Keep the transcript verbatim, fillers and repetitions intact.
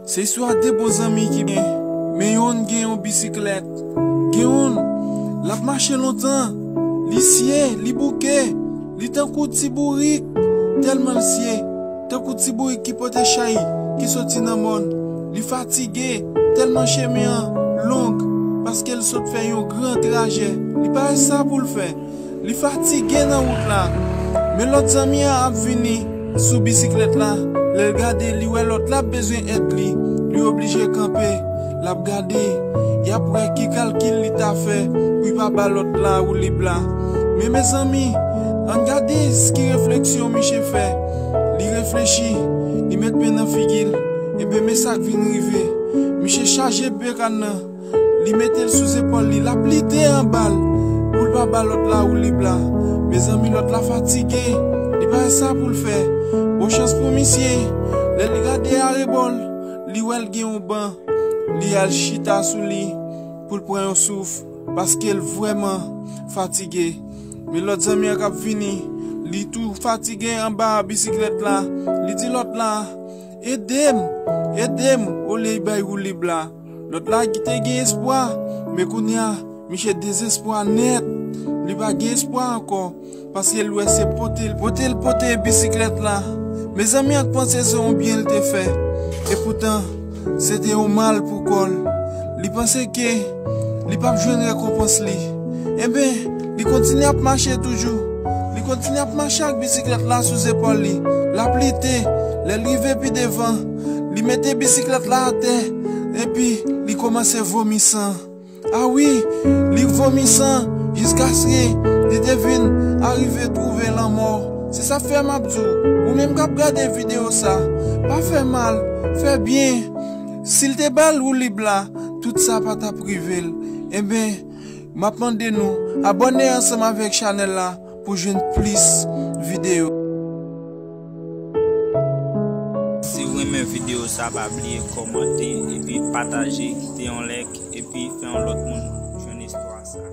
Se istwa de bon zanmi ki gen, men yonn gen yon bisiklèt. Gen yonn, l ap mache lontan, li sye, li bouke, li tankou ti bourik, tèlman l sye, tankou ti bourik ki pote chay, ki soti nan mòn. Li fatige, tèlman chemen an long, paske l sot fè yon gran trajè. Li pa wè sa pou l fè. Li fatige nan wout la. Men lòt zanmi an ap vini sou bisiklèt la. Lè l gade, li wè lòt la ap bezwen èd li. Li oblije kanpe. L ap gade. Y ap wè ki kalkil li ta fè pou li pa ba lòt la woulib la. Men mezanmi, ann gade ki refleksyon miche fè. Li reflechi. Li met men nan figi l. Ebyen, men sa k vin rive. Miche chaje bekàn nan. Li mete l sou zepòl li, l ap lite anba l pou l pa ba lòt la woulib la. Mezanmi, lòt la fatige, li pa wè sa pou l fè. Bon chans pou misye, lè li gade arebò l, li wè l gen yon ban, li al chita sou li pou l pran yon souf, paske l vrèman fatige. Men lòt zanmi an k ap vini, li tou fatige anba bisiklèt la, li di lòt la, "Ede m, ede m," olye li bay woulib la. Lòt la ki te gen espwa, men kounye a, miche dezespwa nèt. Li pa gen espwa ankò, paske l wè se pote l, pote l pote bisiklèt la. Mezanmi an t panse se yon byen l te fè. Epoutan, se te yon mal pou kò l. Li panse ke li p ap jwenn rekonpans li. Enben, li kontinye ap mache toujou. Li kontinye ap mache ak bisiklèt la sou zepòl li. L ap lite. Lè l rive pi devan, li mete bisiklèt la atè. Epi, li kòmanse vomi san. A wi, li vomi san jiskaske li te vin arive twouve lanmò. Se sa fè m ap di w, ou menm k ap gade videyo sa, pa fè mal, fè byen. Si l te ba l woulib la, tout sa pa t ap rive l. Enben, m ap mande nou abòne ansanm avèk chanèl la pou jwenn plis videyo. Si w renmen videyo sa, pa bliye kòmante epi pataje, kite yon like epi fè yon lòt moun jwenn istwa sa.